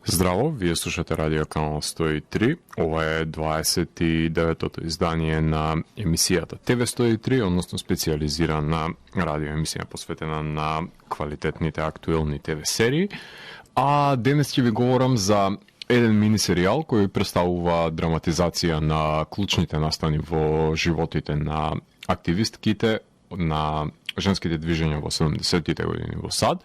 Здраво, вие слушате Радио Канал 103. Ова е 29-тото издание на емисијата TV103, односно специализирана радио емисија посветена на квалитетните актуелни ТВ серии. А денес ќе ви говорам за еден мини серијал кој представува драматизација на клучните настани во животите на активистките, на женските движења во 70-тите години во САД,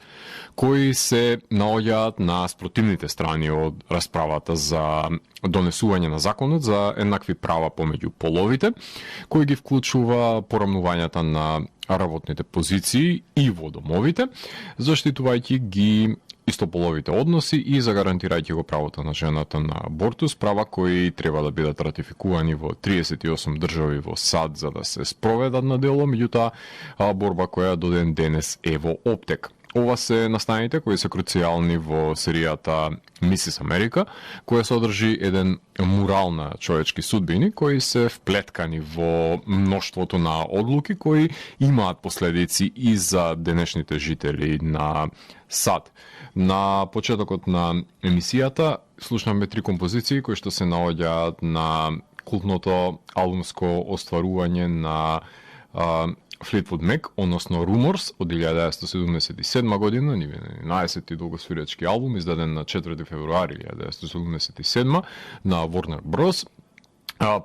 кои се наоѓаат на спротивните страни од расправата за донесување на законот за еднакви права помеѓу половите, кој ги вклучува порамнувањата на работните позиции и во домовите, заштитувајќи ги истополовите односи и загарантирајќи го правото на жената на абортус, права кои треба да бидат ратификувани во 38 држави во САД за да се спроведат на дело, меѓутоа борба која до ден денес е во оптек. Ова се настаните кои се круцијални во серијата Мисис Америка, која содржи еден мурал на човечки судбини кои се вплеткани во мноштвото на одлуки кои имаат последици и за денешните жители на САД. На почетокот на емисијата слушнаме три композиции кои што се наоѓаат на култното албумско остварување на Fleetwood Mac, односно Rumors од 1977 година, нивен 11-ти долгосвирачки албум, издаден на 4 февруари 1977 на Warner Bros.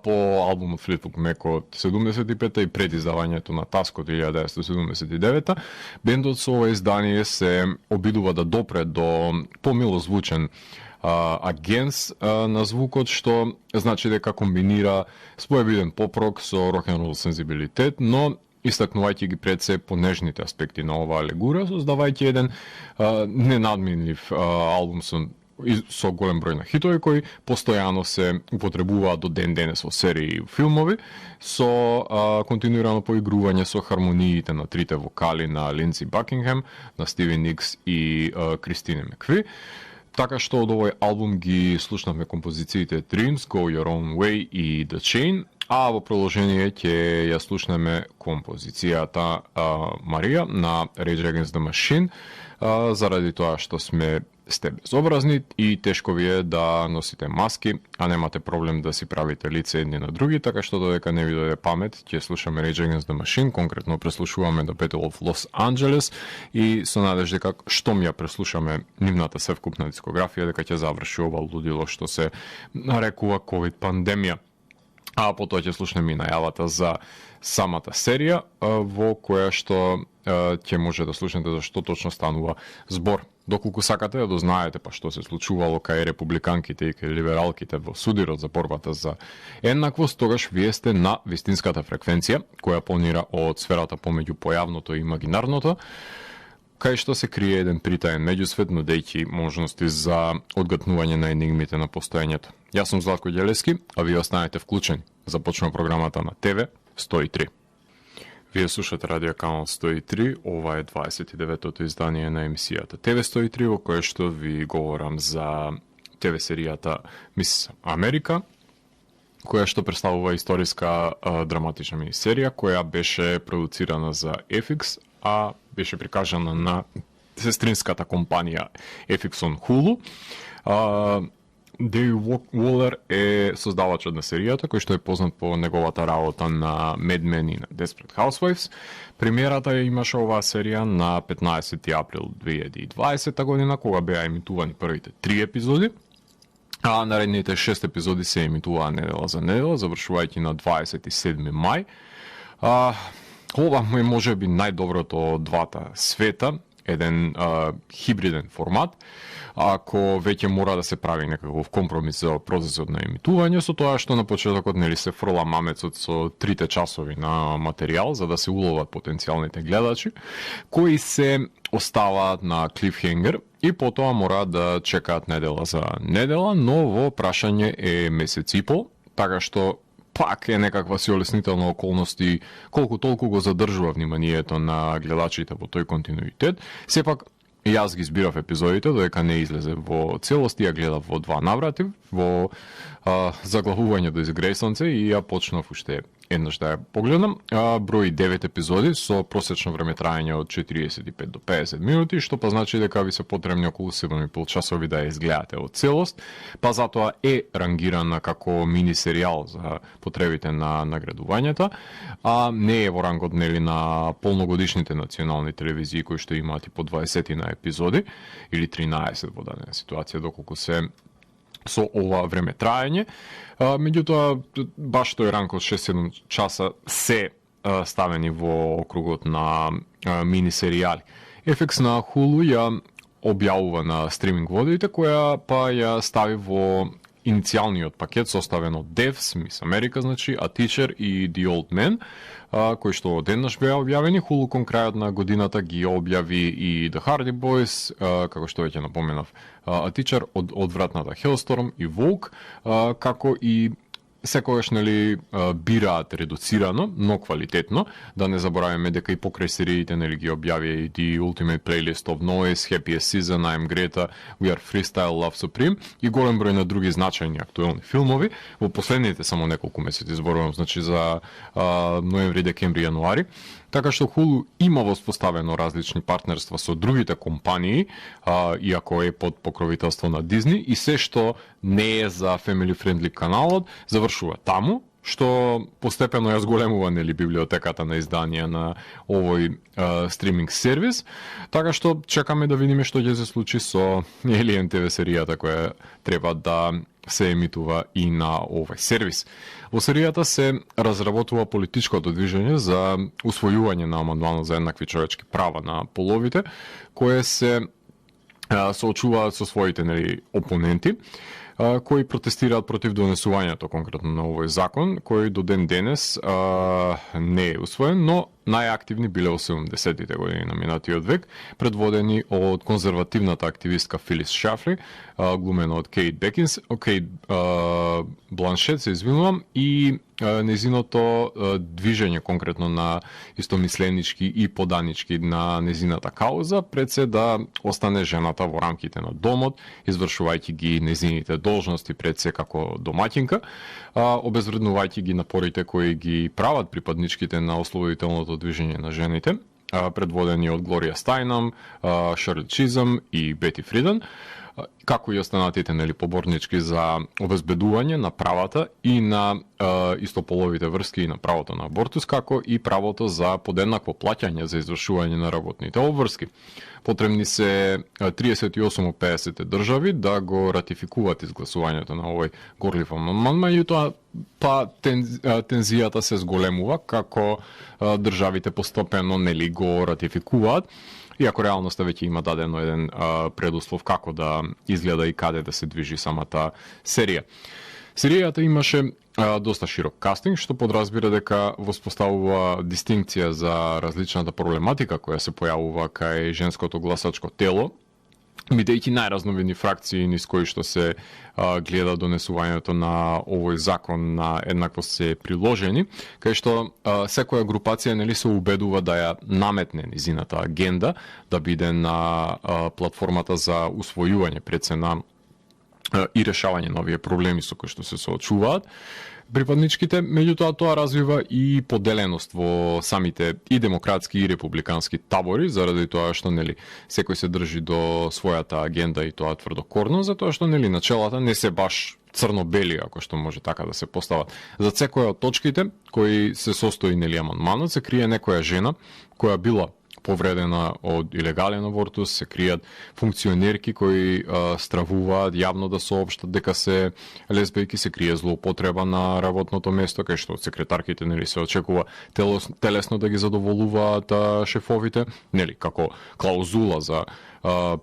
По албумот Fleetwood Mac од 75-та и пред издавањето на Tusk од 1979-та, бендот со ова издание се обидува да допре до помилозвучен агенс на звукот, што значи дека комбинира споебиден поп-рок со рок-н-рол сензибилитет, но истакнувајќи ги пред се понежните аспекти на оваа легура, создавајќи еден ненадминлив албум со голем број на хитови кои постојано се употребуваат до ден денес во серии и филмови, со континуирано поигрување со хармониите на трите вокали на Линдси Бакингем, на Стиви Никс и Кристине Макви. Така што од овој албум ги слушнавме композициите Dreams, Go Your Own Way и The Chain, а во продолжение ќе ја слушнеме композицијата Марија на Rage Against the Machine, заради тоа што сте безобразни и тешко ви е да носите маски, а немате проблем да си правите лице едни на други, така што додека не ви дојде памет, ќе слушаме Rage Against the Machine, конкретно преслушуваме The Battle of Los Angeles и со надеж дека штом ја преслушаме нивната севкупна дискографија, дека ќе заврши ова лудило што се нарекува COVID пандемија. А потоа ќе слушнеме и најавата за самата серија, во која што ќе може да слушнете за што точно станува збор. Доколку сакате да дознаете па што се случувало кај републиканките и кај либералките во судирот за борбата за еднаквост, тогаш вие сте на вистинската фреквенција, која планира од сферата помеѓу појавното и имагинарното, кај што се крие еден притаен меѓусвет, нудејќи можности за одгатнување на енигмите на постоењето. Јас сум Златко Ѓелески, а вие останете вклучени. Започнува програмата на ТВ 103. Вие слушате Радио Канал 103, ова е 29-тото издание на емисијата ТВ 103, во кое што ви говорам за ТВ серијата Мис Америка, која што представува историска драматична мини-серија, која беше продуцирана за FX, а беше прикажана на сестринската компанија FX on Hulu. Дейв Уолер е создавачот на серијата, кој што е познат по неговата работа на Mad Men и на Desperate Housewives. Премиерата ја имаше оваа серија на 15 април 2020 година, кога беа емитувани првите 3 епизоди, а наредните 6 епизоди се емитуваа недела за недела, завршувајќи на 27 мај. Ова е можеби најдоброто од двата света, еден хибриден формат, ако веќе мора да се прави некаков компромис за процесот на емитување, со тоа што на почетокот нели се фрла мамецот со 3 часови на материјал за да се уловат потенцијалните гледачи, кои се оставаат на клифхенгер и потоа мораат да чекаат недела за недела, но во прашање е месец и пол, така што пак е некаква си олеснителна околност и колку толку го задржува вниманието на гледачите во тој континуитет. Сепак, јас ги збирав епизодите, додека не излезе во целост, ја гледав во 2 наврати, во заглавување до изгрејсонце и ја почнав уште еднаш да ја погледнам. Брои 9 епизоди со просечно време траење од 45 до 50 минути, што па значи дека ви се потребни околу 7,5 часови да ја изгледате од целост, па затоа е рангирана како мини серијал за потребите на наградувањата, а не е во рангот нели на полногодишните национални телевизии кои што имаат и по 20 на епизоди или 13 во дадена ситуација доколку се со ова време траење. Меѓутоа, баш тој ранг од 6-7 часа се ставени во округот на мини серијали. FX на Hulu ја објавува на стриминг водите, која па ја стави во иницијалниот пакет составен од Devs, Miss America, значи, A Teacher и The Old Man, кои што одеднаш беа објавени. Hulu кон крајот на годината ги објави и The Hardy Boys, како што веќе напоменав, A Teacher, одвратната Hellstorm и Vogue, како и секогаш нели бираат редуцирано, но квалитетно. Да не забораваме дека и покрај сериите нели ги објавија и The Ultimate Playlist of Noise, Happiest Season, I'm Greta, We Are Freestyle, Love Supreme и голем број на други значајни актуелни филмови во последните само неколку месеци, зборувам значи за ноември, декември, јануари. Така што Hulu има воспоставено различни партнерства со другите компании, иако е под покровителство на Disney, и се што не е за family friendly каналот, завршува таму, што постепено ја зголемува нели библиотеката на изданија на овој стриминг сервис. Така што чекаме да видиме што ќе се случи со Alien TV серијата која треба да се емитува и на овој сервис. Во серијата се разработува политичкото движење за усвојување на амандманот за еднакви човечки права на половите, кое се соочуваат со своите нели опоненти, кои протестираат против донесувањето конкретно на овој закон, кој до ден денес не е усвоен, но најактивни биле во 70-тите години на минатиот век, предводени од конзервативната активистка Филис Шафри, глумена од Кейт Бланшет, се извинувам, и незиното движење конкретно на истомисленички и поданички на незината кауза, пред се да остане жената во рамките на домот, извршувајќи ги незините должности пред се како домаќинка, обезвреднувајќи ги напорите кои ги прават припадничките на ослободителното движење на жените, предводени од Глорија Стајнам, Шерли Чизам и Бети Фриден, како и останатите нели поборнички за обезбедување на правата и на истополовите врски и на правото на абортус, како и правото за подеднакво плаќање за извршување на работните обврски. Потребни се 38 од 50 држави да го ратификуваат изгласувањето на овој горлив амандман, меѓутоа тензијата се зголемува како државите постепено нели го ратификуваат. Иако реалноста веќе има дадено еден предуслов како да изгледа и каде да се движи самата серија. Серијата имаше доста широк кастинг, што подразбира дека воспоставува дистинкција за различната проблематика која се појавува кај женското гласачко тело, бидејќи најразновидни фракции низ кои што се гледа донесувањето на овој закон на еднакво се приложени, кај што секоја групација нели се убедува да ја наметне низината агенда, да биде на платформата за усвојување пред се на и решавање на овие проблеми со кои што се соочуваат припадничките, меѓутоа тоа развива и поделеност во самите и демократски и републикански табори, заради тоа што нели секој се држи до својата агенда и тоа тврдокорно, затоа што нели начелата не се баш црно-бели, ако што може така да се постават. За секоја од точките кои се состои нели амандманот се крие некоја жена која била повредена од илегален абортус, се кријат функционерки кои стравуваат јавно да соопштат дека се лесбијки, се крие злоупотреба на работното место, кај што од секретарките нели се очекува телесно да ги задоволуваат шефовите, нели како клаузула за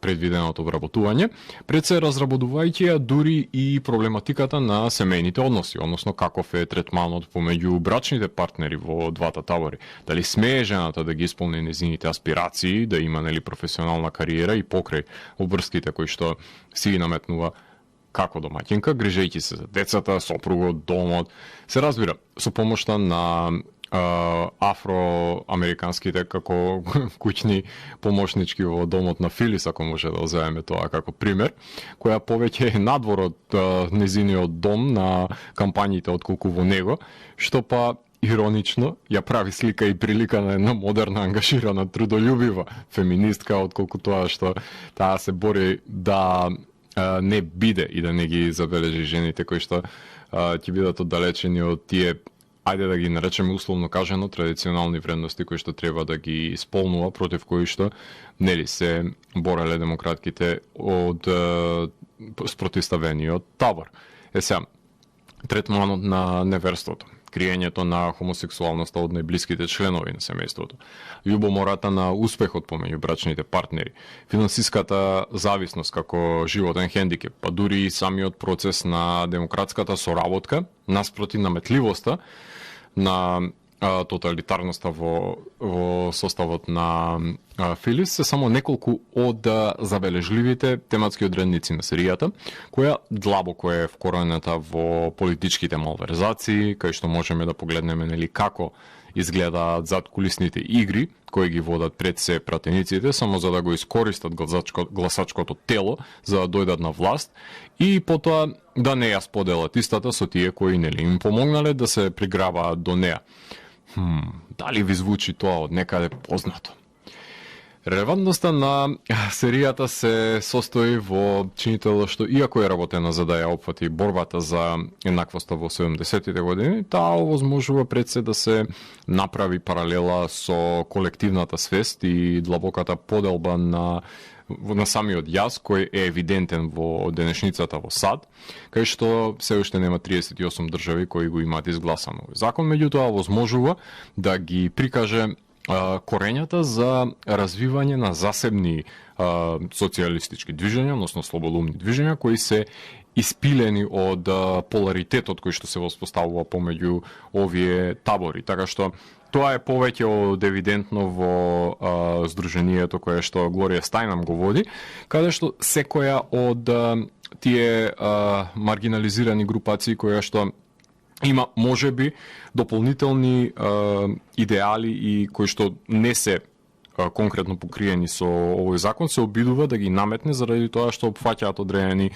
предвиденото вработување, пред се разработувајќи ја дури и проблематиката на семејните односи, односно каков е третманот помеѓу брачните партнери во двата табори. Дали смее жената да ги исполни незините аспирации, да има нели професионална кариера и покрај обврските кои што си ги наметнува како домаќинка, грижејќи се за децата, сопругот, домот, се разбира, со помошта на афроамериканските како куќни помошнички во домот на Филис, ако може да земеме тоа како пример, која повеќе е надвор од незиниот дом на кампањите отколку во него, што па иронично ја прави слика и прилика на една модерна, ангажирана, трудолюбива феминистка, отколку тоа што таа се бори да не биде и да не ги забележи жените кои што ќе бидат оддалечени од тие, ајде да ги наречеме условно кажано, традиционални вредности кои што треба да ги исполнува, против кои што нели се бореле демократките од спротивставениот табор. Сега, третманот на неверството, криењето на хомосексуалноста од најблиските членови на семејството, љубомората на успехот помеѓу брачните партнери, финансиската зависност како животен хендикеп, па дури и самиот процес на демократската соработка, наспроти наметливоста на тоталитарноста во составот на Филис се само неколку од забележливите тематски одредници на серијата, која длабоко е вкоренета во политичките малверзации, кај што можеме да погледнеме нели како изгледаат задкулисните игри кои ги водат пред се пратениците само за да го искористат гласачкото тело за да дојдат на власт и потоа да не ја споделат истата со тие кои нели им помогнале да се приграбаат до неа. Дали ви звучи тоа од некаде познато? Релевантноста на серијата се состои во чинителот што иако е работена за да ја опфати борбата за еднаквоста во 70-тите години, таа овозможува пред се да се направи паралела со колективната свест и длабоката поделба на самиот јас, кој е евидентен во денешницата во САД, кај што се уште нема 38 држави кои го имаат изгласано овој закон, меѓутоа возможува да ги прикаже корењата за развивање на засебни социјалистички движења, односно слободумни движења, кои се испилени од поларитетот кој што се воспоставува помеѓу овие табори. Така што тоа е повеќе од евидентно во здруженијето кое што Глорија Стајнам го води, каде што секоја од тие маргинализирани групации која што има можеби дополнителни идеали и кои што не се конкретно покриени со овој закон, се обидува да ги наметне заради тоа што опфаќаат одредени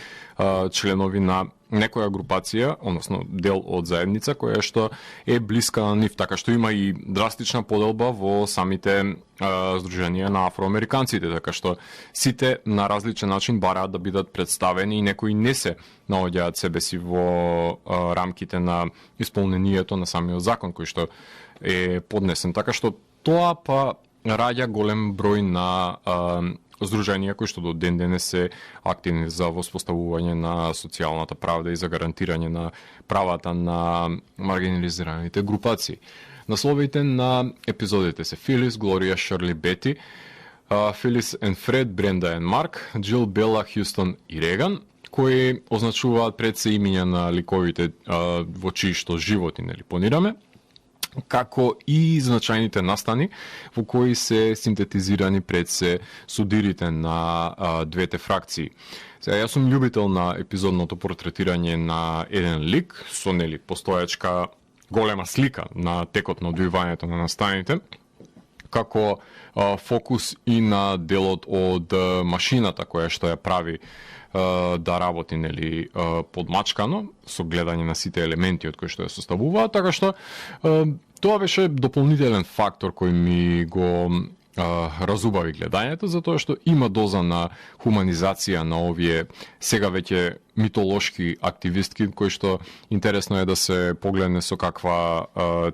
членови на некоја групација, односно дел од заедница која што е блиска на нив, така што има и драстична поделба во самите здруженија на афроамериканците, така што сите на различен начин бараат да бидат представени и некои не се наоѓаат себе си во рамките на исполнението на самиот закон кој што е поднесен, така што тоа па раѓа голем број на здруженија кои што до ден денес се активни за воспоставување на социјалната правда и за гарантирање на правата на маргинализираните групации. Насловите на епизодите се Филис, Глорија, Шерли, Бети, Филис and Фред, Бренда and Марк, Джил, Бела, Хјустон и Реган, кои означуваат пред се имиња на ликовите во чии што животи нели планираме, како и значајните настани во кои се синтетизирани пред се судирите на двете фракции. Сега, јас сум љубител на епизодното портретирање на еден лик, со нели постојачка голема слика на текот на одвивањето на настаните, како фокус и на делот од машината која што ја прави да работи нели подмачкано со гледање на сите елементи од кои што ја составуваат, така што тоа беше дополнителен фактор кој ми го разубави гледањето, затоа што има доза на хуманизација на овие сега веќе митолошки активистки, кои што интересно е да се погледне со каква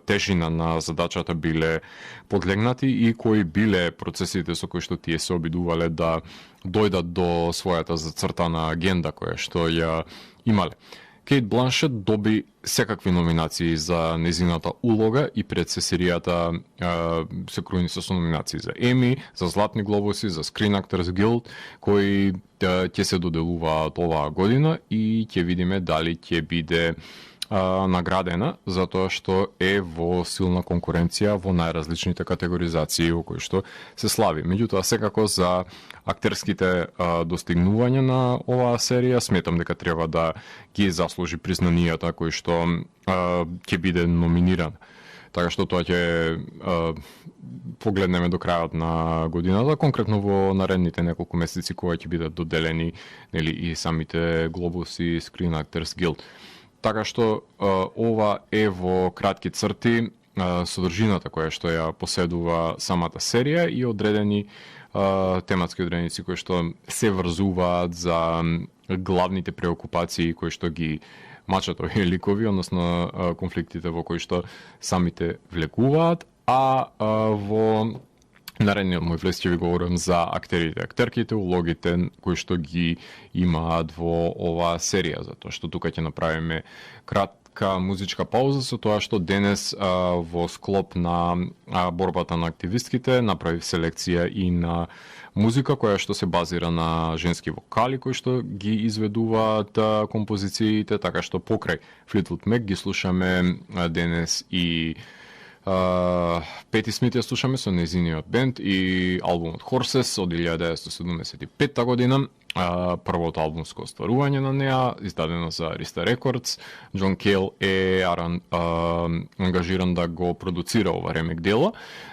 тежина на задачата биле подлегнати и кои биле процесите со кои што тие се обидувале да дојдат до својата зацртана агенда која што ја имале. Кейт Бланшет доби секакви номинации за незината улога и пред се серијата се круни со номинации за Еми, за Златни глобуси, за Screen Actors Guild, кои ќе се доделуваат оваа година и ќе видиме дали ќе биде наградена, затоа што е во силна конкуренција во најразличните категоризации во кои што се слави. Меѓутоа, секако за актерските достигнувања на оваа серија, сметам дека треба да ги заслужи признанијата кои што ќе биде номиниран. Така што тоа ќе погледнеме до крајот на годината, конкретно во наредните неколку месеци кога ќе бидат доделени нели и самите глобуси и Screen Actors Guild. Така што ова е во кратки црти содржината која што ја поседува самата серија и одредени тематски одредници кои што се врзуваат за главните преокупации кои што ги мачат овие ликови, односно конфликтите во кои што самите влегуваат, а во наредниот мој влез ќе ви говорам за актерите, актерките, улогите кои што ги имаат во оваа серија, затоа што тука ќе направиме кратка музичка пауза со тоа што денес во склоп на борбата на активистките направив селекција и на музика која што се базира на женски вокали кои што ги изведуваат композициите, така што покрај Fleetwood Mac ги слушаме денес и Пети Смит ја слушаме со незиниот бенд и албумот Horses од 1975 година, првото албумско остварување на неа, издадено за Arista Records. Џон Кейл е ангажиран да го продуцира ова ремек дело.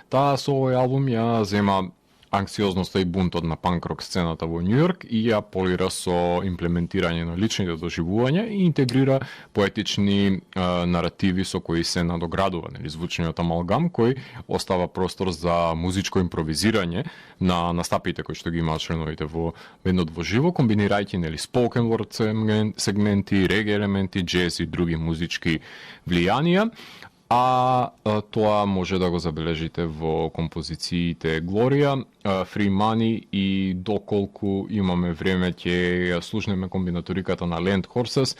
Таа со овој албум ја зема анксиозноста и бунтот на панк-рок сцената во Њу Јорк и ја полира со имплементирање на личните доживувања и интегрира поетични наративи со кои се надоградува, нели, звучниот амалгам кој остава простор за музичко импровизирање на настапите кои што ги имаат членовите во бендот во живо, комбинирајќи, нели, spoken word сегменти, реге елементи, джез и други музички влијанија. А тоа може да го забележите во композициите Глорија, Free Money и доколку имаме време ќе ја слушнеме комбинаториката на Land Horses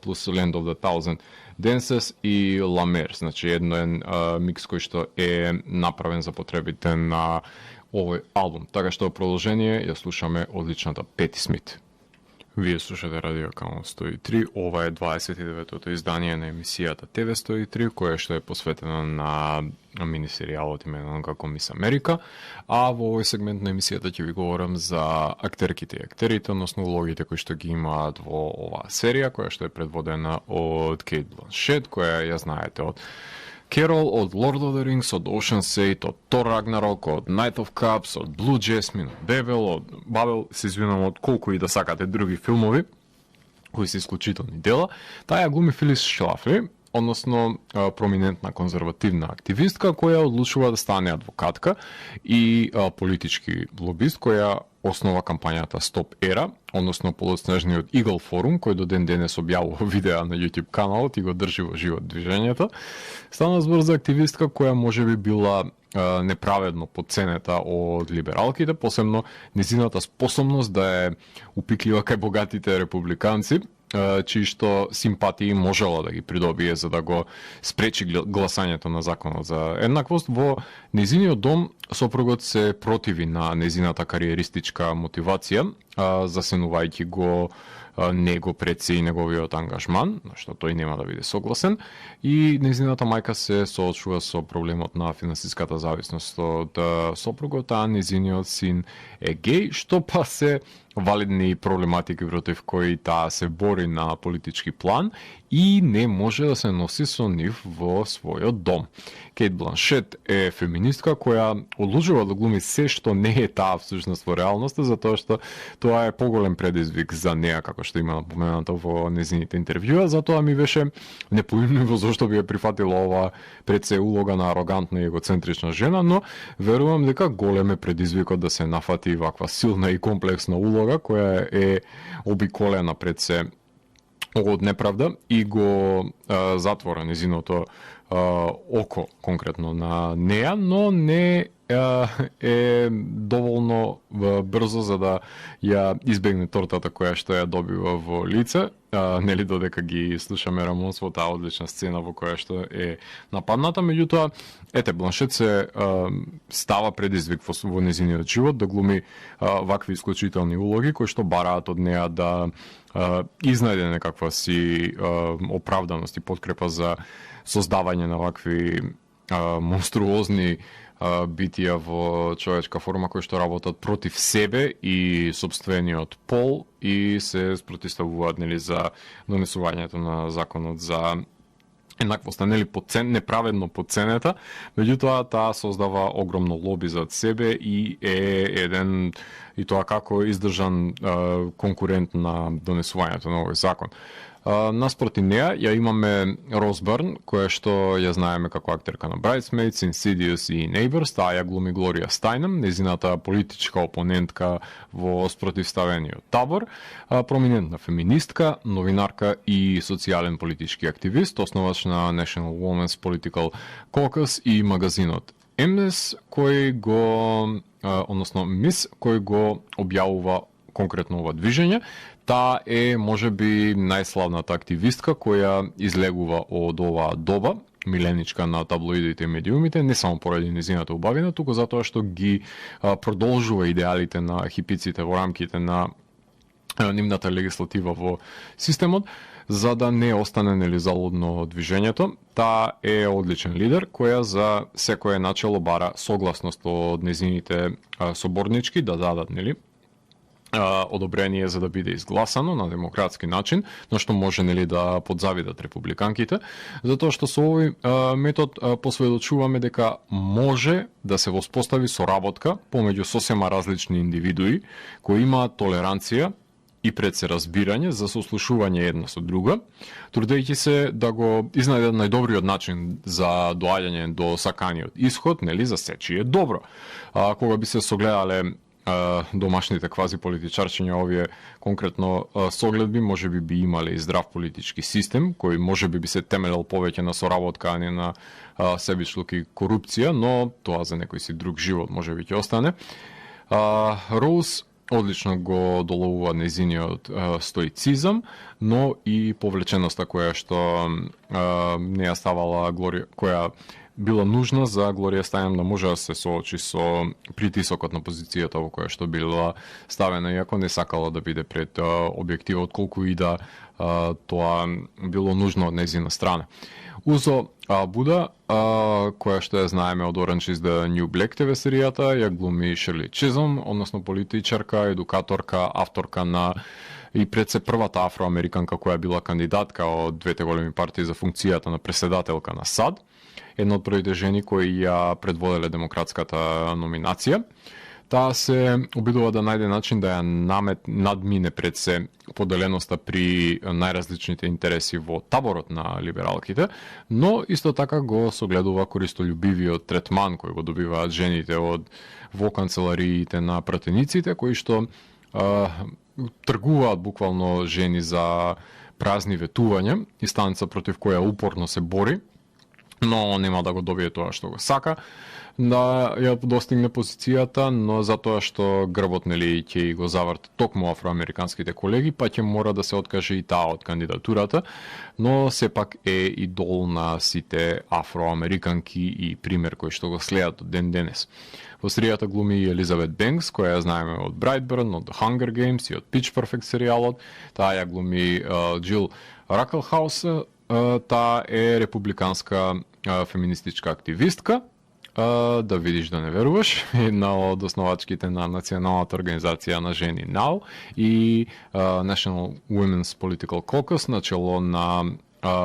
плюс Land of the Thousand Dances и La Mer, значи еден микс кој што е направен за потребите на овој албум. Така што продолжение ја слушаме одличната Пети Смит. Вие слушате Радио Канал 103, ова е 29-тото издание на емисијата ТВ 103, која што е посветена на минисеријалот именуван како Мис Америка, а во овој сегмент на емисијата ќе ви говорам за актерките и актерите, односно улогите кои што ги имаат во оваа серија, која што е предводена од Кейт Бланшет, која ја знаете од Carol, од Lord of the Rings, од Ocean's 8, од Thor Ragnarok, од Knight of Cups, од Blue Jasmine, од Babel, се извинувам од колку и да сакате други филмови, кои се исклучителни дела. Таа ја глуми Филис Шлафли, односно проминентна конзервативна активистка која одлучува да стане адвокатка и политички лобист која основа кампањата Stop Era, односно полоснежниот Eagle Forum, кој до ден денес објавува видеа на YouTube каналот и го држи во живот движењето. Стана збор за активистка која можеби била неправедно подценета од либералките, посебно незината способност да е упиклива кај богатите републиканци, чии што симпатии можела да ги придобие за да го спречи гласањето на законот за еднаквост. Во незиниот дом сопругот се противи на незината кариеристичка мотивација, засенувајќи го него пред се и неговиот ангажман, на што тој нема да биде согласен, и незината мајка се соочува со проблемот на финансиската зависност од сопругот, а незиниот син е геј, што па се валидни проблематики против кои таа се бори на политички план и не може да се носи со нив во својот дом. Кейт Бланшет е феминистка која одлучува да глуми се што не е таа всушност во реалноста, затоа што тоа е поголем предизвик за неа, како што има напоменато во незините интервјуа, затоа ми беше непоимливо зашто би ја прифатила ова пред се улога на арогантна и егоцентрична жена, но верувам дека голем е предизвикот да се нафати ваква силна и комплексна улога која е обиколена пред се од неправда и го затвора незиното око конкретно на неа, но не е доволно брзо за да ја избегне тортата која што ја добива во лице, нели додека ги слушаме Рамонс во таа одлична сцена во која што е нападната. Меѓутоа, ете, Бланшет се става предизвик во незиниот живот да глуми вакви исклучителни улоги кои што бараат од неа да изнајде некаква си оправданост и подкрепа за создавање на вакви монструозни битија во човечка форма кои што работат против себе и собствениот пол и се спротивставуваат, нели, за донесувањето на законот за еднаквоста, нели, неправедно подценета, меѓутоа таа создава огромно лоби зад себе и е еден, и тоа како издржан конкурент на донесувањето на овој закон. Наспроти неа ја имаме Роз Бърн, која што ја знаеме како актерка на Bridesmaids, Insidious и Neighbours, таа ја глуми Глорија Стајнем, незината политичка опонентка во спротивставениот табор, проминентна феминистка, новинарка и социјален политички активист, основач на National Women's Political Caucus и магазинот МС, кој го, односно МИС, кој го објавува конкретно ова движење. Таа е можеби најславната активистка која излегува од оваа доба, миленичка на таблоидите и медиумите, не само поради незината убавина, туку затоа што ги продолжува идеалите на хипиците во рамките на нивната легислатива во системот, за да не остане нели залудно движењето. Таа е одличен лидер која за секое начело бара согласност од незините соборнички да дадат нели одобрение за да биде изгласано на демократски начин, но што може нели да подзавидат републиканките, затоа што со овој метод посведочуваме дека може да се воспостави соработка помеѓу сосема различни индивидуи кои имаат толеранција и пред се разбирање за сослушување една со друга, трудејќи се да го изнајдат најдобриот начин за доаѓање до саканиот исход, нели за сечие добро. Кога би се согледале домашните квази политичарчиња, овие конкретно согледби можеби би имале и здрав политички систем, кој можеби би се темелел повеќе на соработка, а не на себичлук и корупција, но тоа за некој си друг живот можеби ќе остане. Роуз одлично го доловува незиниот стоицизам, но и повлеченоста која што не ја ставала Глорија, која била нужна за Глорија Стајнем да може да се соочи со притисокот на позицијата во која што била ставена, иако не сакала да биде пред објективот, колку и да тоа било нужно од незина страна. Узо Буда, која што ја знаеме од Orange is the New Black ТВ серијата, ја глуми Шерли Чизом, односно политичарка, едукаторка, авторка на и пред се првата афроамериканка која била кандидатка од двете големи партии за функцијата на председателка на САД, една од првите жени кои ја предводеле демократската номинација. Таа се обидува да најде начин да ја надмине пред се поделеноста при најразличните интереси во таборот на либералките, но исто така го согледува користолюбивиот третман кој го добиваат жените во канцелариите на пратениците, кои што тргуваат буквално жени за празни ветувања, инстанца против која упорно се бори, но нема да го добие тоа што го сака, да ја достигне позицијата, но затоа што грбот нели ќе го заврт токму афроамериканските колеги, па ќе мора да се откаже и таа од кандидатурата, но сепак е идол на сите афроамериканки и пример кој што го следат од ден денес. Во серијата глуми Елизабет Бенкс, која ја знаеме од Brightburn, од The Hunger Games и од Pitch Perfect серијалот. Таа ја глуми Джил Ракелхаус, таа е републиканска феминистичка активистка, да видиш да не веруваш, една од основачките на Националната организација на жени NOW и National Women's Political Caucus, начело на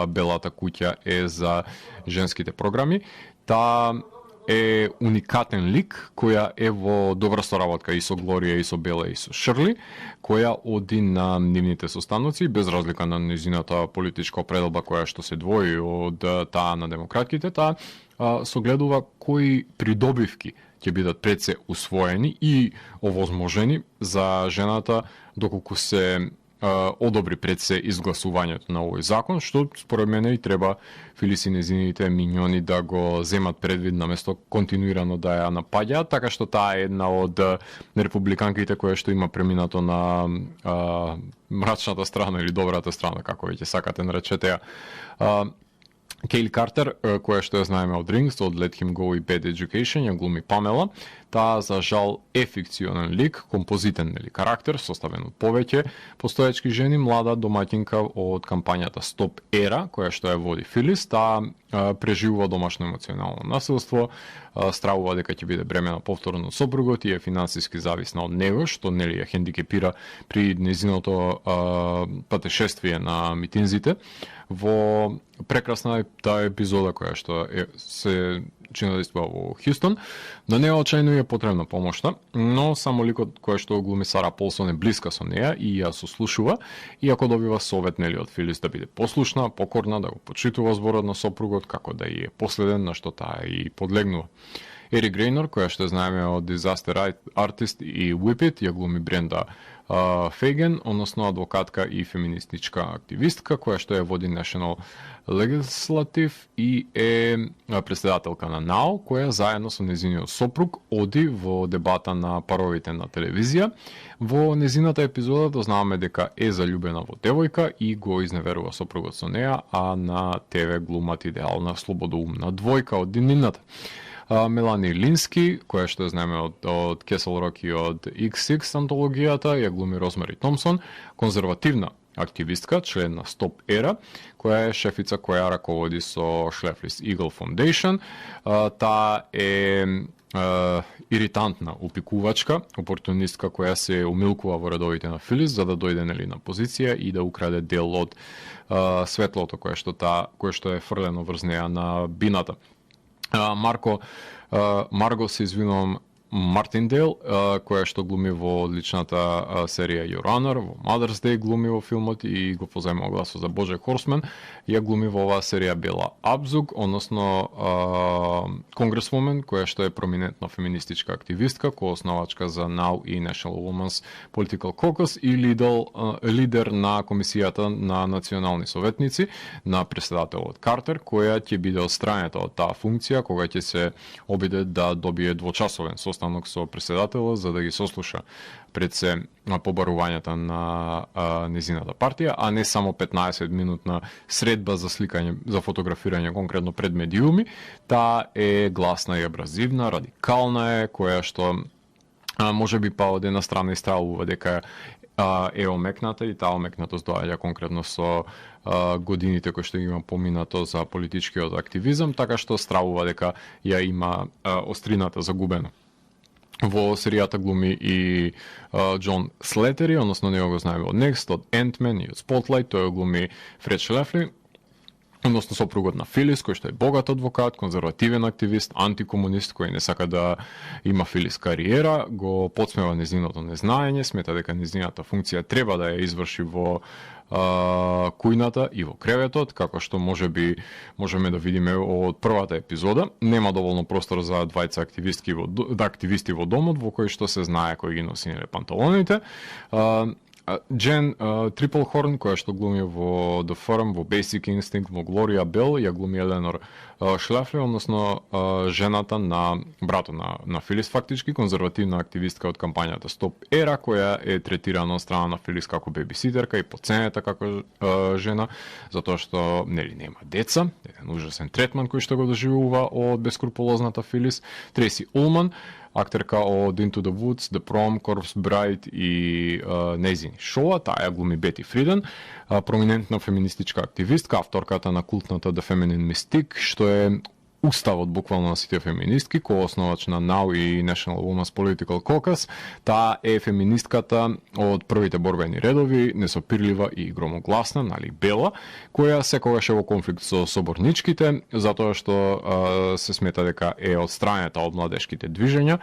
Белата куќа е за женските програми. Таа е уникатен лик, која е во добра соработка и со Глорија, и со Бела, и со Шрли, која оди на нивните состаноци, без разлика на незината политичка определба која што се двои од таа на демократките, таа согледува кои придобивки ќе бидат пред се усвоени и овозможени за жената доколку се одобри пред се изгласувањето на овој закон, што според мене и треба Филис и незините миньони да го земат предвид наместо континуирано да ја напаѓаат, така што таа е една од републиканките која што има преминато на мрачната страна или добрата страна, како веќе сакате наречете ја. Кейли Картер, која што ја знаеме од Rings, од Let Him Go и Bad Education, ја глуми Памела. Таа, за жал, е фикционен лик, композитен нели карактер, составен од повеќе постоечки жени, млада домаќинка од кампањата Стоп Ера, која што ја води Филис. Таа преживува домашно емоционално насилство, стравува дека ќе биде бремена повторно од сопругот и е финансиски зависна од него, што нели ја хендикепира при незиното патешествие на митинзите. Во прекрасна таа епизода која што се чинодейства во Хјустон, но не очајно е потребна помошта, но само ликот кој што глуми Сара Полсон е блиска со неа и ја сослушува, иако добива совет нели од Филис да биде послушна, покорна, да го почитува зборот на сопругот, како да ја е последен, на што таа и подлегнува. Ери Грейнор, која што знаеме од Disaster Artist и Whip It, ја глуми Бренда Фейген, односно адвокатка и феминистичка активистка, која што ја води National Legislative и е председателка на НАО, која заедно со незиниот сопруг оди во дебата на паровите на телевизија. Во незината епизода дознаваме дека е заљубена во девојка и го изневерува сопругот со неа, а на ТВ глумат идеална слободоумна двојка од днината. Мелани Лински, која што знаеме од Кесел Рок и од XX антологијата, ја глуми Розмари Томсон, конзервативна активистка, член на Stop Era, која е шефица која раководи со Schleflis Eagle Foundation. Таа е иритантна упикувачка, опортунистка која се умилкува во редовите на Филис за да дојде нели на позиција и да украде дел од светлото кое што е фрлено врз неа на бината. Марго се извинувам, Мартиндейл, која што глуми во одличната серија Your Honor, во Mother's Day глуми во филмот и го позајмува гласот за Божек Хорсман, ја глуми во оваа серија Бела Абзуг, односно конгресвумен, која што е проминентна феминистичка активистка, коосновачка за NOW и National Women's Political Caucus и лидер на комисијата на национални советници на преседателот Картер, која ќе биде отстранета од таа функција кога ќе се обиде да добие двочасовен состанок со преседателот за да ги сослуша пред се побарувањата на незината партија, а не само 15-минутна средба за сликање, за фотографирање конкретно пред медиуми. Таа е гласна и абразивна, радикална е, која што може би па од една страна истравува дека е омекната и таа омекнатост доаѓа конкретно со годините кои што има поминато за политичкиот активизам, така што стравува дека ја има острината загубена. Во серијата глуми и Џон Слетери, односно него го знаеме од Next, од Ant-Man и од Spotlight, тој го глуми Фред Шлефли, односно сопругот на Филис, кој што е богат адвокат, конзервативен активист, антикомунист, кој не сака да има Филис кариера, го подсмева незиното незнаење, смета дека незината функција треба да ја изврши во кујната и во креветот, како што можеме да видиме од првата епизода. Нема доволно простор за двајца активисти во домот, во кој што се знае кој ги носи панталоните. Джен Триплхорн, која што глуми во The Firm, во Basic Instinct, во Глорија Бел, ја глуми Еленор Шлефли, односно жената на братот на Филис, фактички конзервативна активистка од кампањата Stop Era, која е третирана од страна на Филис како бебиситерка и поценета како жена, затоа што нели нема деца, еден ужасен третман кој што го доживува од бескрупулозната Филис. Треси Улман, актерка од Into the Woods, The Prom, Corpse Bride и незини шоа, таа ја глуми Бети Фриден, проминентна феминистичка активистка, авторката на култната The Feminine Mystique, што е уставот буквално на сите феминистки, коосновач на NOW и National Women's Political Caucus. Таа е феминистката од првите борбени редови, несопирлива и громогласна, нали бела, која секогаш е во конфликт со соборничките, затоа што се смета дека е одстранета од младешките движења,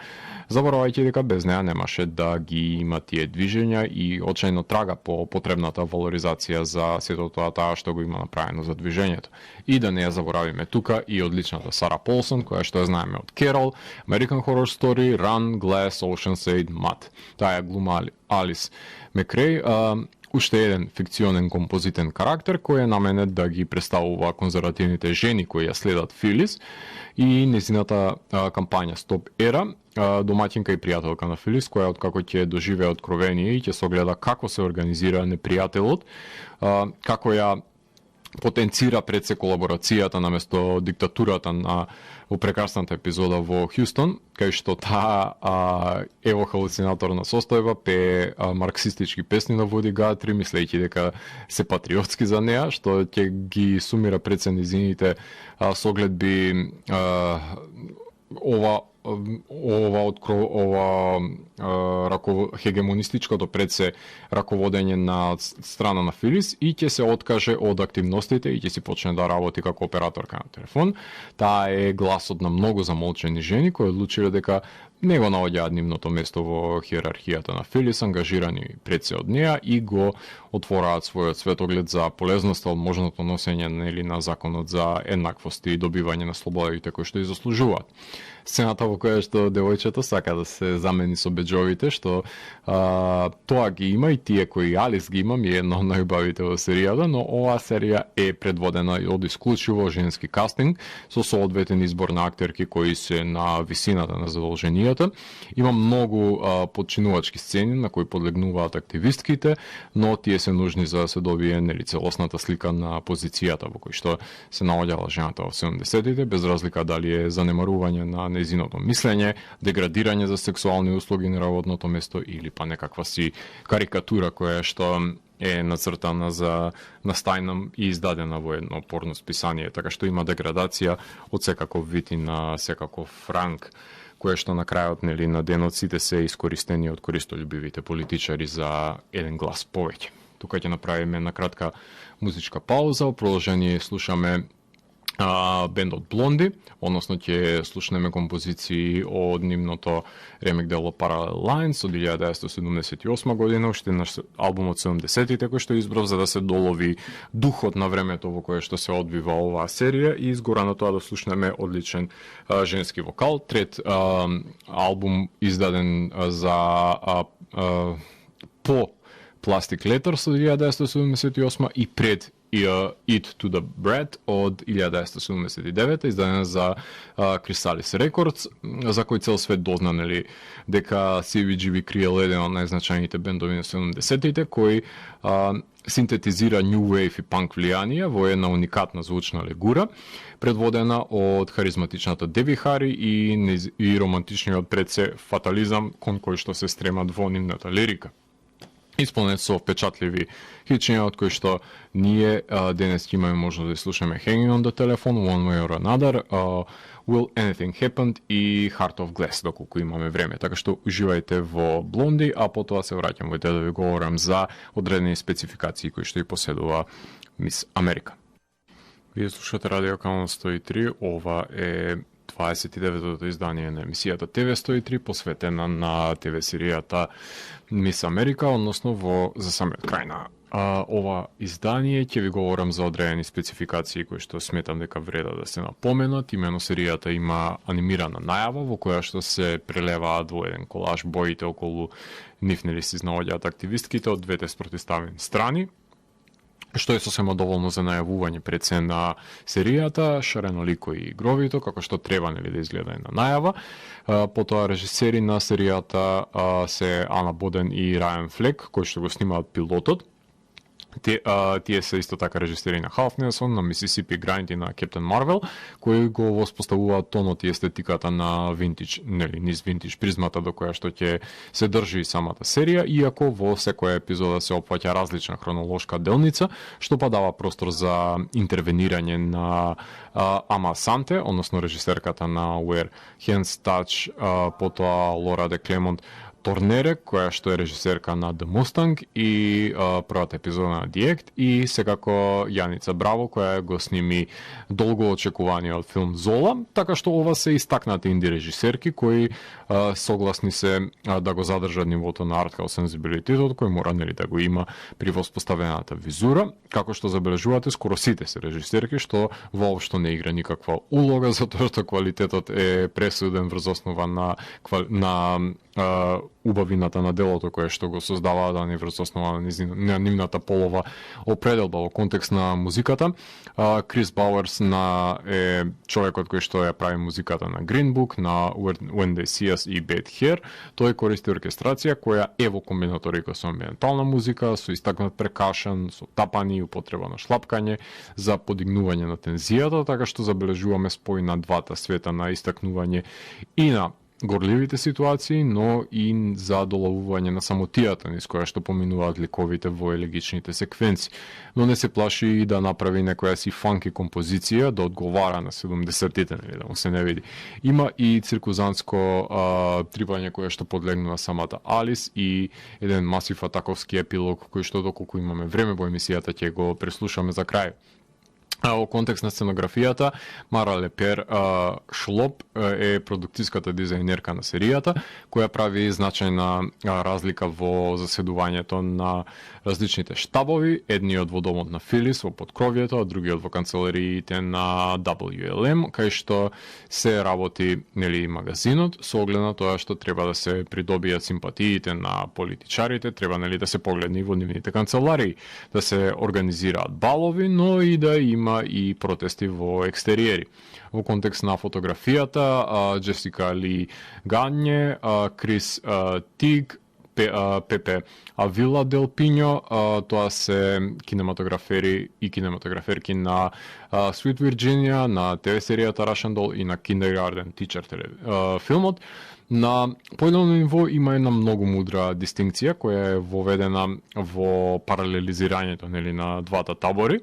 заборавајќи дека без неа немаше да ги има тие движења и очајно трага по потребната валоризација за сето тоа што го има направено за движењето. И да не ја заборавиме тука и одличната Сара Полсон, која што ја знаеме од Керол, American Horror Story, Run, Glass, Ocean's 8, Mud. Таа ја глума Алис Мекрей, уште еден фикционен композитен карактер кој е наменет да ги представува конзервативните жени кои ја следат Филис и незината кампања Stop Era, домаќинка и пријателка на Филис, која откако ќе доживее откровение и ќе се огледа како се организира непријателот, како ја потенцира пред се колаборацијата наместо диктатурата на во прекрасната епизода во Хјустон, кај што таа ево халуцинаторна состојба пее марксистички песни на Вуди Гатри, мислејќи дека се патриотски за неа, што ќе ги сумира пред се низините согледби хегемонистичкото пред се раководење на страна на Филис и ќе се откаже од активностите и ќе си почне да работи како операторка на телефон. Таа е гласот на многу замолчени жени кои одлучиле дека не го наоѓаат нивното место во хиерархијата на Филис, ангажирани пред се од неа и го отвораат својот светоглед за полезноста од можното носење на законот за еднаквост и добивање на слободите кои што и заслужуваат. Сцената во која што девојчето сака да се замени со беџовите, што тоа ги има и тие кои Алис ги има, ми е едно од најубавите во серијата, но оваа серија е предводена од исклучиво женски кастинг со соодветен избор на актерки кои се на висината на задолженијата. Има многу подчинувачки сцени на кои подлегнуваат активистките, но тие се нужни за да се добие целосната слика на позицијата во кој што се наоѓала жената во 70-тите, без разлика дали е занемарување на незиното мислење, деградирање за сексуални услуги на работното место или па некаква си карикатура која што е нацртана за настајна и издадена во едно порно списание, така што има деградација од секаков вид и на секаков ранг, кое што на крајот на денот сите се искористени од користолюбивите политичари за еден глас повеќе. Тука ќе направиме една кратка музичка пауза, во продолжение слушаме бендот Блонди, односно ќе слушнеме композиции од нивното ремек дело Parallel Lines од 1978 година, уште наш албум од 70-тите кој што избрав за да се долови духот на времето во кое што се одвива оваа серија и изгора на тоа да слушнеме одличен женски вокал. Трет албум издаден за по Plastic Letters од 1978 и пред Eat to the Bread од 1979, издадена за Chrysalis Records, за кој цел свет дозна дека CBGB криел еден од најзначајните бендови на 70-тите, кој синтетизира New Wave и панк влијанија во една уникатна звучна легура, предводена од харизматичната Деби Хари и романтичниот пред се фатализам кон кој што се стремат во нивната лирика. Исполнет со впечатливи хитчиња од кои што ние денес имаме можност да слушаме Hanging on the Telephone, One Way or Another, Will Anything Happen и Heart of Glass, доколку имаме време. Така што уживајте во Блонди, а потоа се враќам во да ви говорам за одредени спецификации кои што и поседува Мис Америка. Вие слушате Радио Канал 103, ова е 29-тото издание на емисијата ТВ 103, посветена на ТВ серијата Мис Америка, односно за самиот крај на ова издание ќе ви говорам за одредени спецификации кои што сметам дека вреда да се напоменат. Имено серијата има анимирана најава во која што се прелеваат во еден колаж боите околу нив се изнаоѓаат активистките од двете спротивставени страни, што е сосема доволно за најавување пред се на серијата, шаренолико и гровито, како што треба да изгледа на најава. Потоа режисери на серијата се Ана Боден и Рајан Флек, кои што го снимаат пилотот. Тие се исто така режисери на Half Nelson, на Mississippi Grind и на Captain Marvel, кои го воспоставуваат тонот и естетиката на винтидж, низ винтидж призмата до која што ќе се држи самата серија, иако во секоја епизода се опфаќа различна хронолошка делница, што па дава простор за интервенирање на Ама Санте, односно режисерката на Where Hands Touch, потоа Лора де Клемонт Торнере, која што е режисерка на The Mustang и првата епизода на The Act, и секако Јаница Браво, која го сними долго очекуваниот филм Зола, така што ова се истакнати инди режисерки кои согласни се да го задржат нивото на артхаус сензибилитетот кој мора да го има при воспоставената визура, како што забележувате скоро сите се режисерки, што воопшто не игра никаква улога, затоа што квалитетот е пресуден врз основа на убавината на делото кое што го создаваат, а не врз основа на нивната полова определба во контекст на музиката. Крис Бауерс е човекот кој што ја прави музиката на Green Book, на When They See Us и Bad Hair. Тој користи оркестрација која е во комбинаторика со амбиентална музика, со истакнат прекашен, со тапани и употреба на шлапкање за подигнување на тензијата, така што забележуваме спој на двата света на истакнување и на горливите ситуации, но и за доловување на самотијата низ која што поминуваат ликовите во елегичните секвенции. Но не се плаши и да направи некоја си фанки композиција да одговара на 70-тите, да му се не види. Има и циркузанско трибање кое што подлегнува самата Алис и еден масив атаковски епилог кој што доколку имаме време во емисијата ќе го преслушаме за крај. Во контекст на сценографијата, Мара Лепер Шлоп е продуктиската дизајнерка на серијата, која прави значајна разлика во заседувањето на различните штабови, едниот во домот на Филис во поткровието, а другиот во канцелариите на WLM, кај што се работи магазинот, со оглед на тоа што треба да се придобијат симпатиите на политичарите, треба да се погледне во нивните канцеларии, да се организираат балови, но и да има и протести во екстериери. Во контекст на фотографијата, Джесика Ли Гање, Крис Тиг, Пепе Авила Дел Пиньо, тоа се кинематографери и кинематограферки на Sweet Virginia, на ТВ серијата Russian Doll и на Kindergarten Teacher филмот. На поедно ниво има една многу мудра дистинкција која е воведена во паралелизирањето на двата табори,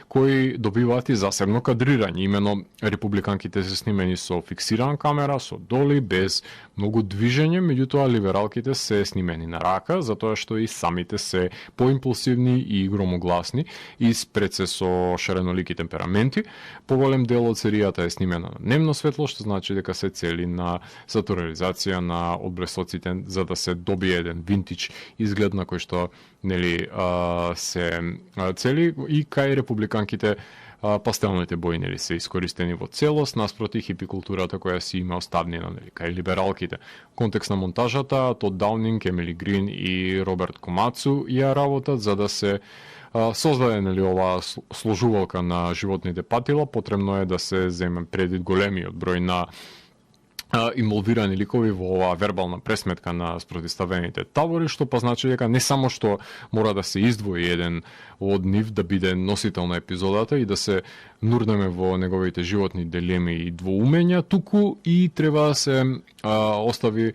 кои добиваат и засебно кадрирање. Имено републиканките се снимени со фиксирана камера, со доли, без многу движење, меѓутоа либералките се снимени на рака, затоа што и самите се поимпулсивни и громогласни и спред се со шаренолики темпераменти. Поголем дел од серијата е снимена на дневно светло, што значи дека се цели на сатурализација на одблесоците за да се добие еден винтич изглед на кој што се цели и кај републиканките пастелните бои се искористени во целост наспроти хипи културата која си има оставнина кај либералките. Контекст на монтажата, Тод Даунинг, Емили Грин и Роберт Комацу ја работат за да се создаде оваа сложувалка на животните патила. Потребно е да се земе предвид големиот број на инволвирани ликови во оваа вербална пресметка на спротивставените табори, што па значи дека не само што мора да се издвои еден од нив да биде носител на епизодата и да се нурнеме во неговите животни дилеми и двоумења, туку и треба да се остави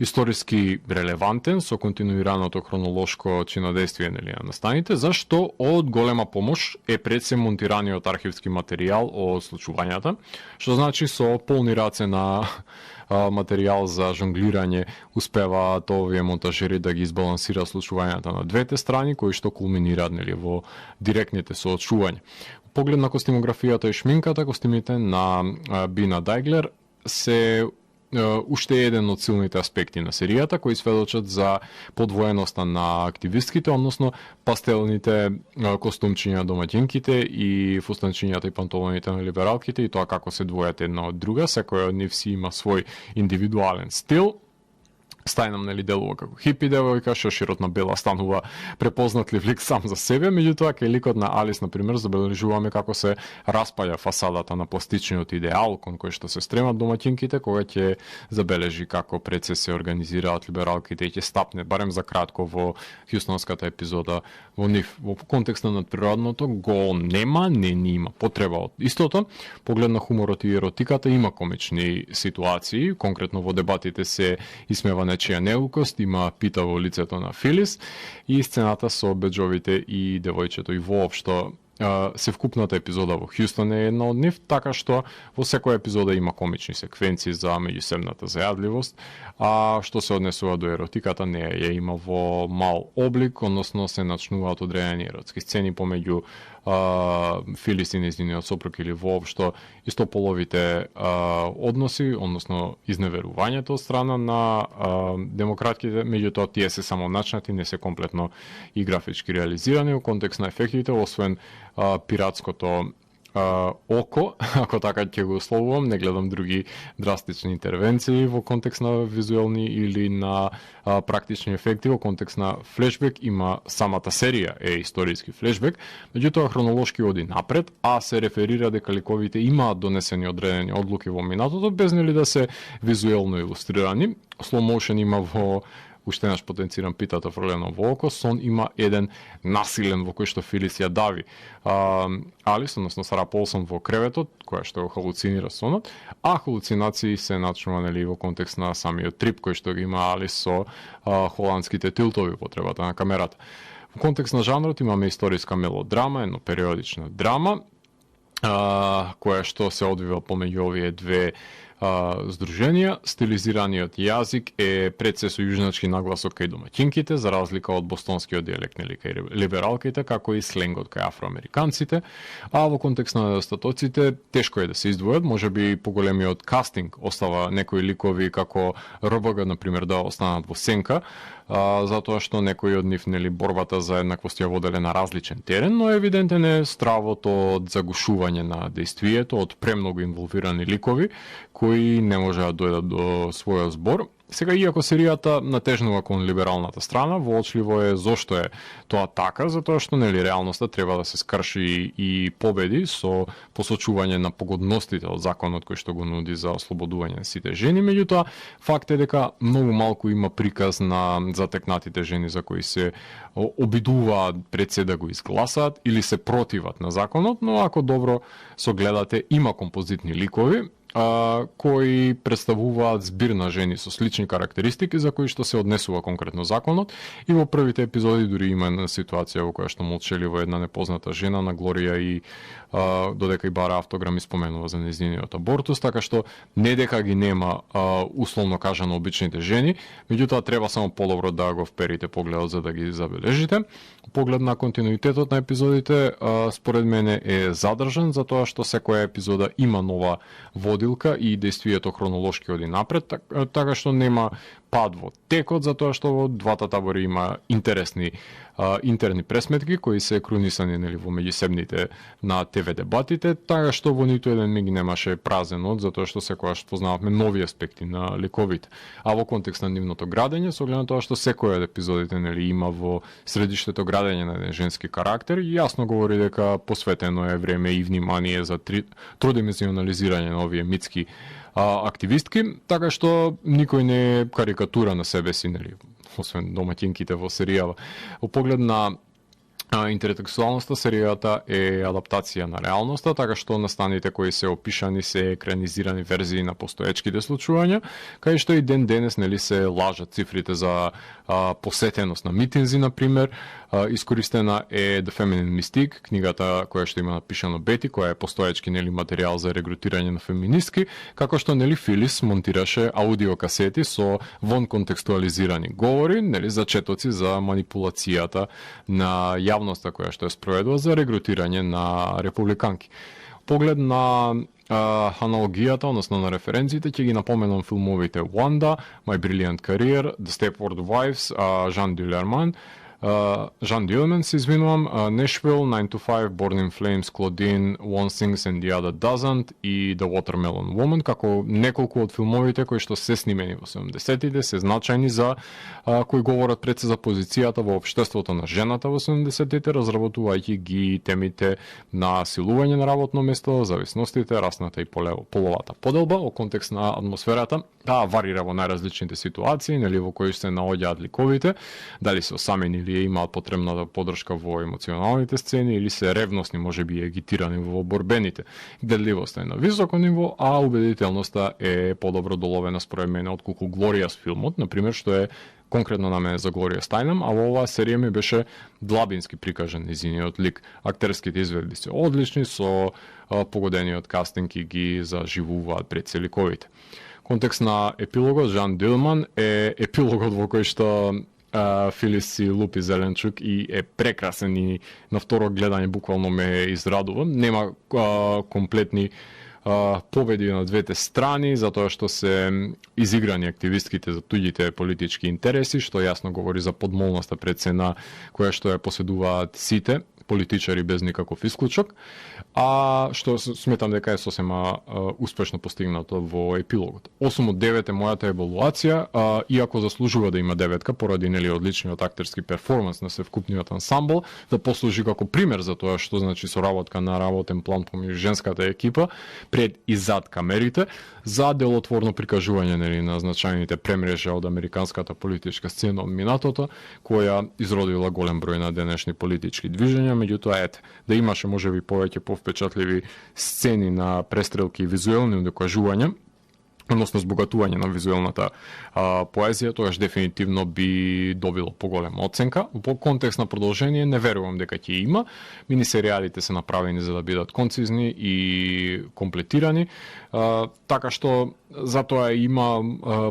историски релевантен со континуираното хронолошко чинодействие на настаните, зашто од голема помош е пред се монтираниот архивски материјал од случувањата, што значи со полни раце на материјал за жонглирање успеваат овие монтажери да ги избалансира случувањата на двете страни, кои што кулминираат во директните соочувања. Поглед на костимографијата и шминката, костимите на Бина Дайглер се уште еден од силните аспекти на серијата, кои сведочат за подвоеноста на активистките, односно пастелните костумчиња домаќинките и фустанчињата и панталоните на либералките и тоа како се двојат една од друга, секој од нив си има свој индивидуален стил. Стајнам делува како хипи девојка, шоширот на Бела станува препознатлив лик сам за себе, меѓутоа кај ликот на Алис, например, забележуваме како се распаѓа фасадата на пластичниот идеал кон кој што се стремат домаќинките, кога ќе забележи како пред се организираат либералките и ќе стапне барем за кратко во хјустонската епизода во нив. Во контекст на надприродното го нема, не ни има потреба од истото. Поглед на хуморот и еротиката има комични ситуации, конкретно во дебатите се исмева нечија неукост, има пита во лицето на Филис и сцената со беџовите и девојчето и воопшто се вкупната епизода во Хјустон е една од нив, така што во секоја епизода има комични секвенции за меѓусебната зајадливост, а што се однесува до еротиката не ја има во мал облик, односно се начнуваат одредени еротски сцени помеѓу Филис и нејзиниот сопруг или воопшто истополовите односи, односно изневерувањето од страна на демократките, меѓутоа тие се само начнати, не се комплетно и графички реализирани во контекст на ефектите, освен пиратското око, ако така ќе го условувам, не гледам други драстични интервенции во контекст на визуелни или на практични ефекти. Во контекст на флешбек има самата серија е историски флешбек, меѓутоа хронолошки оди напред, а се реферира дека ликовите имаат донесени одредени одлуки во минатото, без нели да се визуелно илустрирани. Slow motion има во уште еднаш потенцирам питата фрлено во око, сон има еден насилен во кој што Филис ја дави Алис, односно Сара Полсон во креветот, која што халуцинира сонот, а халуцинации се начнува нели во контекст на самиот трип кој што ги има Алис со холандските тилтови потребата на камерата. Во контекст на жанрот имаме историска мелодрама, едно периодична драма, која што се одвива помеѓу овие две здруженија. Стилизираниот јазик е пред се со јужначки нагласок кај домаќинките, за разлика од бостонскиот дијалект нели кај либералките, како и сленгот кај афроамериканците. А во контекст на недостатоците, тешко е да се издвојат, можеби поголемиот кастинг остава некои ликови како РБГ, например, да останат во сенка, затоа што некои од нив нели борбата за еднаквост ја воделе на различен терен, но евидентен е стравото од загушување на дејствието, од премногу инволвирани ликови кои не можеа да дојдат до својот збор. Сега, иако серијата натежнува кон либералната страна, воочливо е зошто е тоа така, затоа што нели реалноста треба да се скрши и победи со посочување на погодностите од законот кој што го нуди за ослободување на сите жени, меѓутоа факт е дека многу малку има приказ на затекнатите жени за кои се обидуваат пред се да го изгласаат или се противат на законот, но ако добро согледате, има композитни ликови кои представуваат збир на жени со слични карактеристики за кои што се однесува конкретно законот, и во првите епизоди дури има една ситуација во која што молчеливо една непозната жена на Глорија и додека и бара автограми споменува за нејзиниот абортус, така што не дека ги нема условно кажано обичните жени, меѓутоа треба само подобро да го вперите погледот за да ги забележите. Поглед на континуитетот на епизодите според мене е задржан, затоа што секоја епизода има нова водилка и дејствието хронолошки оди напред, така што нема пад во текот, затоа што во двата табори има интересни интерни пресметки кои се крунисани нели во меѓусебните на ТВ дебатите, така што во ниту еден миг немаше празен од, затоа што секогаш познававме нови аспекти на ликовите. А во контекст на нивното градење, со оглед на тоа што секој од епизодите нели има во средиштето градење на еден женски карактер, јасно говори дека посветено е време и внимание за тродимenzионализирање на овие митски активистки, така што никој не е карикатура на себе си, нели, освен домаќинките во серијава. Во поглед на интертекстуалноста, серијата е адаптација на реалноста, така што настаните кои се опишани се екранизирани верзии на постоечките случувања, кај што и ден денес нели се лажат цифрите за посетеност на митинзи, например. Искористена е The Feminine Mystique, книгата која што има напишано Бети, која е постоечки нели материјал за регрутирање на феминистки, како што нели Филис монтираше аудиокасети со вон контекстуализирани говори, нели зачетоци за манипулацијата на јавноста која што е спроведува за регрутирање на републиканки. Поглед на аналогијата, односно на референциите, ќе ги напоменам филмовите Wanda, My Brilliant Career, The Stepford Wives, Жан Дилман, се извинувам, Nashville, 9 to 5, Born in Flames, Claudine, One Sings and the Other Doesn't и The Watermelon Woman, како неколку од филмовите кои што се снимени во 70-тите, се значајни за кои говорат пред се за позицијата во општеството на жената во 70-тите, разработувајќи ги темите на силување на работно место, зависностите, расната и половата поделба, во контекст на атмосферата, варира во најразличните ситуации, нели во кои се наоѓаат ликовите, дали се осамени или имаат потребната поддршка во емоционалните сцени или се ревностни, можеби агитирани во борбените. Гледливоста е на високо ниво, а убедителноста е подобро доловена според мене отколку Глоријас филмот, например, што е конкретно на мене за Глорија Стајнам, а во оваа серија ми беше длабински прикажан нејзиниот лик. Актерските изведби се одлични, со погодениот кастинг и ги заживуваат пред се ликовите. Контекст на епилогот, Жан Дилман е епилогот во кој што Филис си лупи Зеленчук и е прекрасен и на второ гледање буквално ме израдува. Нема комплетни победи на двете страни, затоа што се изиграни активистките за туѓите политички интереси, што јасно говори за подмолноста пред се на која што ја поседуваат сите политичари без никаков исклучок, а што сметам дека е сосема успешно постигнато во епилогот. 8 од 9 е мојата евалуација, иако заслужува да има 9 поради нели одличниот актерски перформанс на севкупниот ансамбл, да послужи како пример за тоа што значи соработка на работен план помеѓу женската екипа пред и зад камерите за делотворно прикажување нели на значајните премрежа од американската политичка сцена од минатото, која изродила голем број на денешни политички движења, меѓутоа да имаше можеби повеќе повпечатливи сцени на престрелки и визуелни докажувања, односно збогатување на визуелната поезија, тогаш дефинитивно би добило поголема оценка. По контекст на продолжение не верувам дека ќе има. Минисеријалите се направени за да бидат концизни и комплетирани, така што затоа има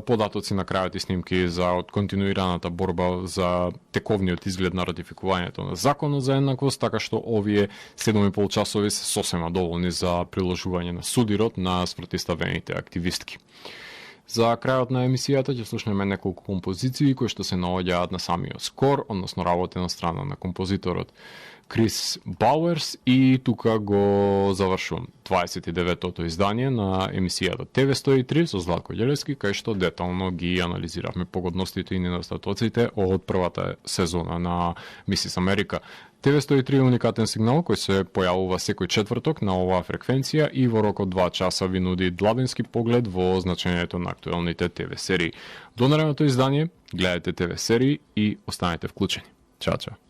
податоци на крајот и снимки за континуираната борба за тековниот изглед на ратификувањето на законот за еднаквост, така што овие 7,5 часови се сосема доволни за приложување на судирот на спротивставените активистки. За крајот на емисијата ќе слушнеме неколку композиции кои што се наоѓаат на самиот скор, односно работена страна на композиторот Крис Бауерс, и тука го завршувам 29-тото издание на емисијата TV103 со Златко Ѓелевски, кај што детално ги анализиравме погодностите и недостатоците од првата сезона на Мисис Америка. TV103 е уникатен сигнал кој се појавува секој четврток на оваа фреквенција и во рок од 2 часа ви нуди длабински поглед во значењето на актуелните ТВ серии. До наредното издание, гледате ТВ серии и останете вклучени. Чао, чао.